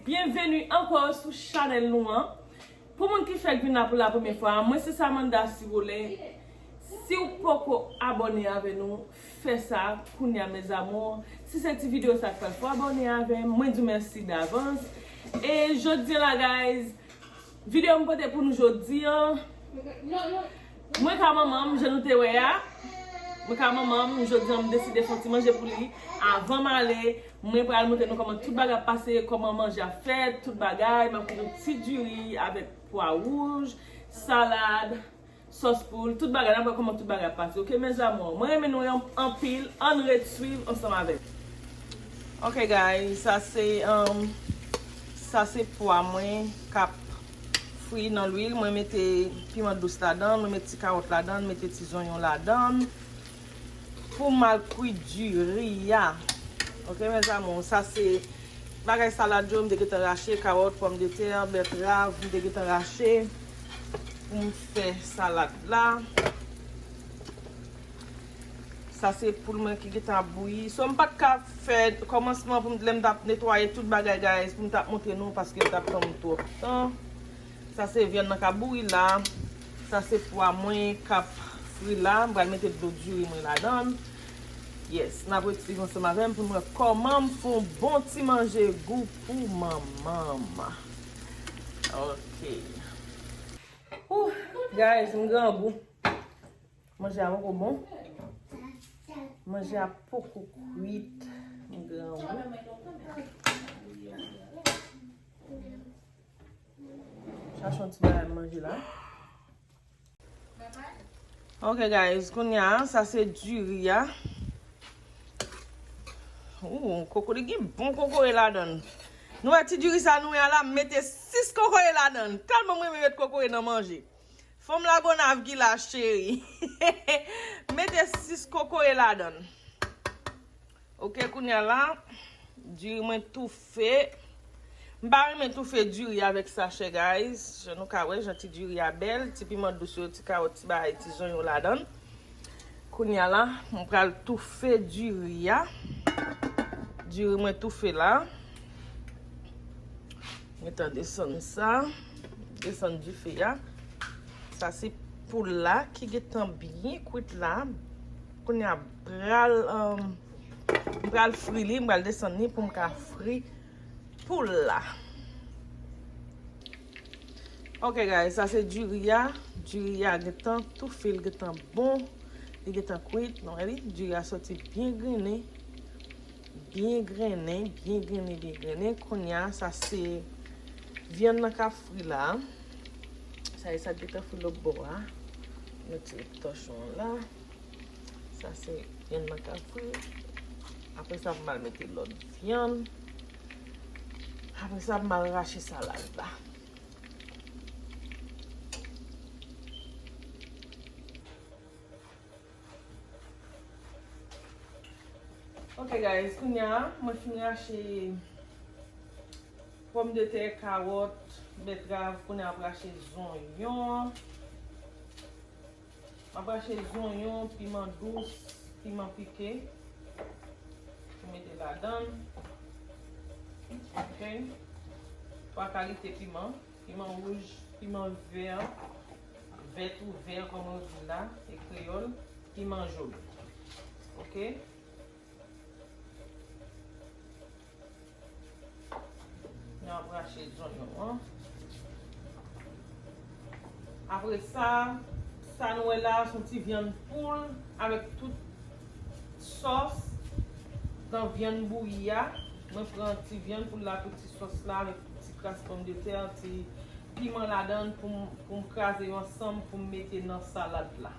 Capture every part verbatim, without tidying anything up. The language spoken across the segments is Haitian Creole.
Byenveni ankò sou chanèl nou an. Pou moun ki fèk vin la pou la premyè fwa, mwen se Samantha Sirolen. Si w poko abòne avè nou, fè sa kounye a, mes amours. Si se ti videyo sa k fè l, fò abòne avè m. Mwen di w mèsi davans. E jodi a la, guys, videyo m pote pou nou jodi an, mwen ka manman m, jan nou te wè a. Mwen ka manman m, jodi an m deside fè yon ti manje pou li. Avan m ale, mwen pral montre nou kòman tout bagay ap pase, kòman manje ap fèt, tout bagay. M ap fè yon ti diri avèk pwa wouj, salad, sòs poul, tout bagay. N ap wè kòman tout bagay ap pase. Oke, mes amours? Mwen renmen nou an-, anpil. Ann ret swiv ansanm avè m. Ok, guys, sa se, um, sa se pwa mwen k ap fri nan lwil. Mwen mete piman dous ladan, mwen mete ti kawòt ladan, mete ti zonyon ladan pou m al kwi diri a. Ok, mes amours, sa se bagay salad yo, m te gentan rache, kawòt, pòmdetè, bètrav, m te gentan rache pou m fè salad la. Sa se poul mwen ki gentan ap bouyi. So, m pa t ka fè kòmansman pou m, lè m t ap netwaye tout bagay, guys, pou m t ap montre nou, paske l t ap pran m twòp tan. Sa se vyann nan k ap bouyi la. Sa se pwa mwen k ap fri la. M pral mete dlo diri mwen ladan l. Yes, n ap ret swiv ansanm avè m pou n wè kòman m fè yon bon ti manje gou pou manman m. Ok. Ouh, guys, m grangou. Manje a poko bon. Manje a poko kwit. M grangou. Chache yon ti bagay manje la. Ok, guys, kounye a, sa se diri a. Ooh, kokoye, gen bon kokoye ladan l. Nou wè ti diri sa nou wè a la, m mete sis kokoye ladan l. Tèlman m renmen met kokoye nan manje. Fanm Lagonav ki la, cheri. Mete sis kokoye ladan l. Ok, kounye a la, diri mwen toufe. M pa renmen toufe diri avèk sachè, guys. Jan nou ka wè, jan ti diri a bèl, ti piman dous yo, ti kawòt, ti bagay, ti zonyon ladan l. Kounye a la, m pral toufe diri a. Diri mwen toufe la. Gentan desann sa. Desann dife a. Sa se poul la ki gentan byen kwit la. Kounye a pral, um, m pral fri li, m pral desann li pou m ka fri poul la. Ok, guys, sa se diri a. Diri a gentan toufe, l gentan bon. Li gentan kwit. Nou wè li, diri a soti byen grennen. Byen grennen, byen grennen, byen grennen. Kounye a, sa se vyann nan k ap fri la. Sa e sa k gentan fri lòt bò a. Nou tire tòchon an la. Sa se vyann nan k ap fri. Apre sa, m al mete lòt vyann. Apre sa, m al rache salad la. Ok, guys, kounye a, mwen fin rache pòmdetè, kawòt, bètrav, kounye a m ap rache zonyon. M ap rache zonyon, piman dous, piman pike. Pou mete ladan l. Ok. Twa kalite piman. Piman wouj, piman vè, vèt ou vè, kòman yo di la, e kreyòl, piman jòn. Ok? Nou ap rache zonyon an. Apre sa, sa nou wè la, se yon ti vyann poul avèk tout sòs nan vyann bouyi a. Mwen pran ti vyann poul la, tout ti sòs la, avèk ti kras pòmdetè, ti piman ladan l pou m, pou m kraze yo ansanm pou m mete nan salad la.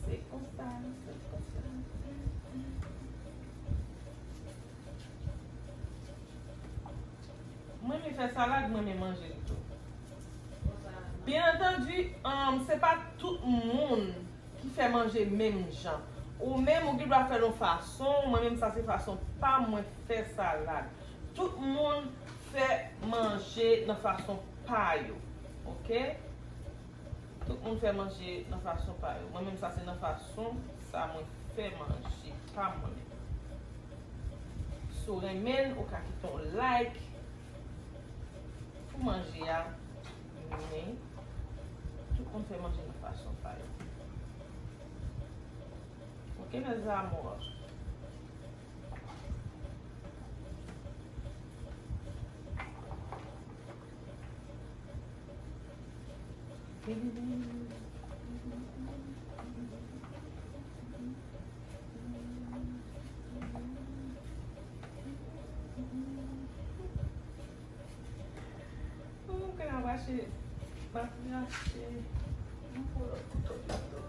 Se konsa, se konsa. Mwen renmen fè salad, mwen renmen manje l tou. Byen antandi, um, se pa tout moun ki fè manje menm jan. Ou menm, ou gen dwa fè l yon fason, mwen menm, sa se fason pa mwen fè salad. Tout moun fè manje nan fason pa yo. Ok? Tout moun fè manje nan fason pa yo. Mwen menm, sa se nan fason sa mwen fè manje pa mwen menm. Si w renmen l, ou ka kite yon like pou manje a. Men tout moun fè manje nan fason pa yo. Ok, mes amours. Ou ka rache, pa rache. Mwen pran lòt kouto pito.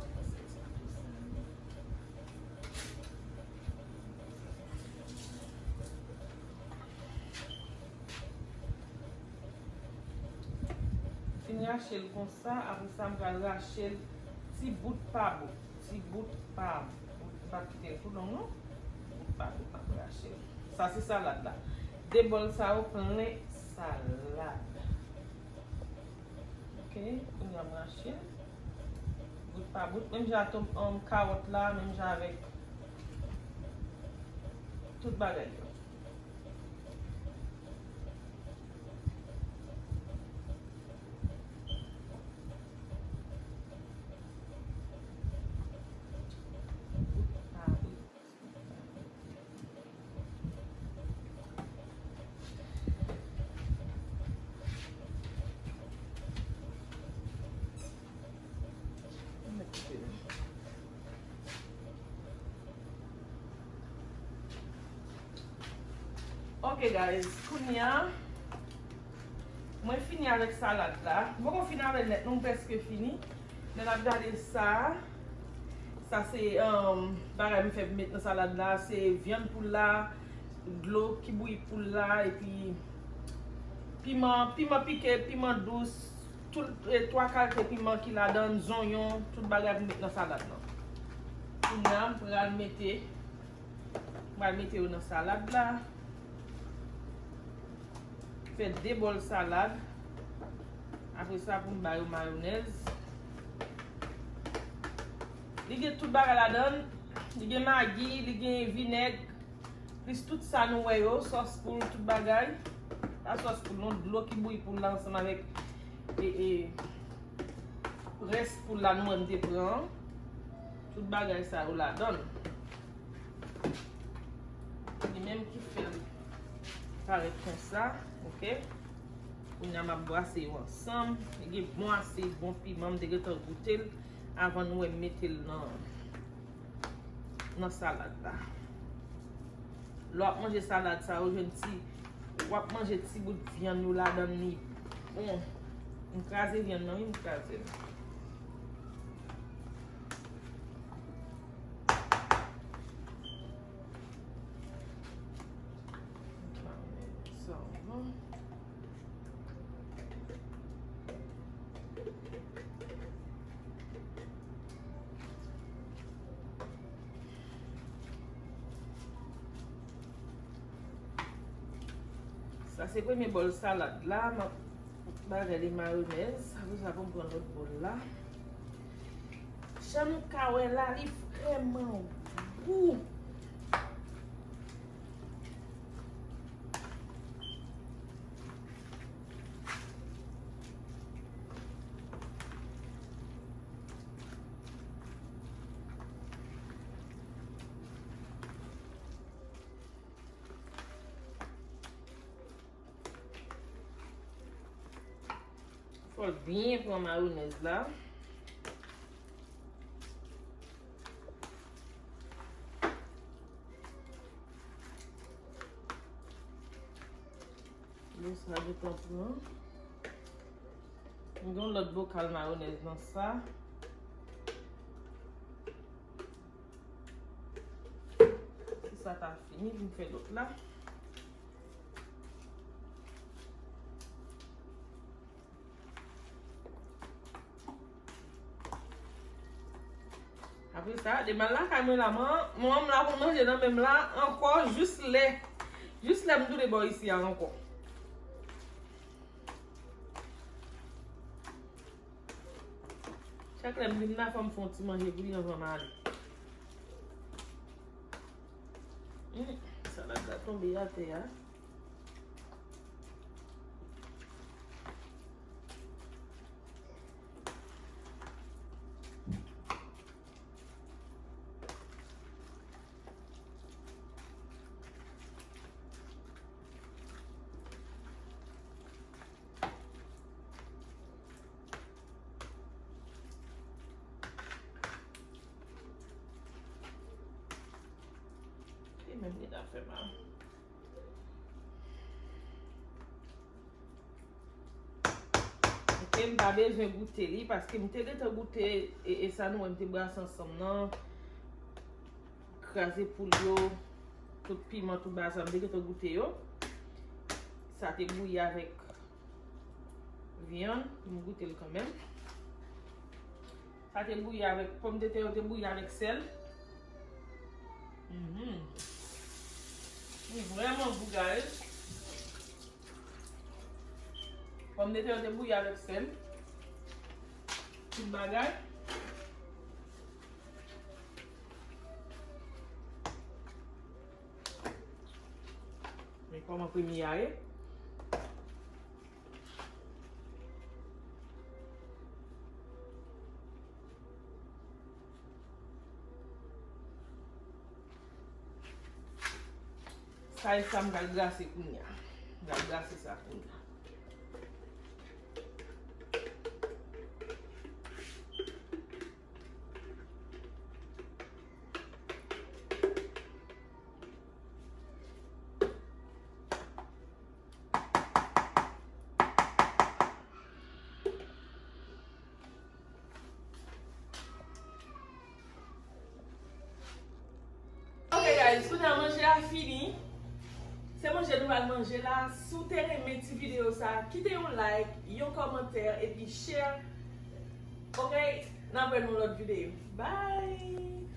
Fin rache l konsa, apre sa, m pral rache l ti bout pa bout, ti bout pa bout. M p ap kite l tou long, non. Bout pa bout, m ap rache l. Sa se salad la. De bòl sa yo plen salad. Ok, kounye a m rache l. Bout pa bout. Menm jan ak tom, um, kawòt la, menm jan avèk tout bagay yo. Ok, guys, kounye a, mwen fini avèk salad la. M poko fin avè l nèt, non, m prèske fini. Men n ap gade sa. Sa se, um, bagay m fè met nan salad la. Se vyann poul la, dlo ki bouyi poul la, epi piman, piman pike, piman dous, tout, e, twa kalite piman ki ladan, zonyon, tout bagay pou met nan salad lan. Kounye a, m pral mete, m pral mete yo nan salad la. Fè de bòl salad. Apre sa, pou m ba yo mayonèz. Li gen tout bagay ladan l. Li gen magi, li gen vinèg. Plis tout sa nou wè yo, sòs poul, tout bagay. Pa sòs poul, non, dlo ki bouyi poul la ansanm avèk, e, e, rès poul la nou menm te pran an. Tout bagay sa yo ladan l. Li menm ki fè l parèt konsa, ok? Kounye a m ap brase yo ansanm. Li gen bon ase bon piman, m te gentan goute l avan nou wè m mete l nan, nan salad la. Lè w ap manje salad sa, ou jwenn ti, w ap manje ti bout vyann yo ladan l, li bon. M kraze vyann nan, wi, m kraze l. Sa se premye bòl salad la, m ap bagay li mayonèz. Apre sa, pou m pran lòt bòl la. Jan nou ka wè la, li vrèman gou. Fò l byen pran mayonèz la. Bon, sa gentan pran. M gen yon lòt bokal mayonèz nan sa. Si sa ta fini, vin fè lòt la. Apre sa, demen lakay mwen la, manman, manman m la pou manje nan men m la ankò jis lè, jis lè m tounen bò isi a ankò. Chak lè m vin la, fò m fè yon ti manje pou li anvan m ale. Hmm, salad la tonbe atè a. Li menm li ta fè mal. Ok, m pa bezwen goute li, paske m te gentan goute e, e sa nou wè m te brase ansanm nan. Kraze poul yo, tout piman, tout bagay sa, m te gentan goute yo. Sa te bouyi avèk vyann, m goute l kanmenm. Sa te bouyi avèk pòmdetè yo, te bouyi avèk sèl. Mhm. Li vrèman gou, guys. Pòmdetè yo te bouyi avèk sèl. Tout bagay. Men kòman premye a ye. Sa e sa m pral brase kounye a. M pral brase sa kounye a. Ok, guys, kounye a manje a fini. Se manje nou pral manje la. Si w te renmen ti videyo sa, kite yon like, yon kòmantè, epi share. Ok, n ap wè nan lòt videyo. Bye!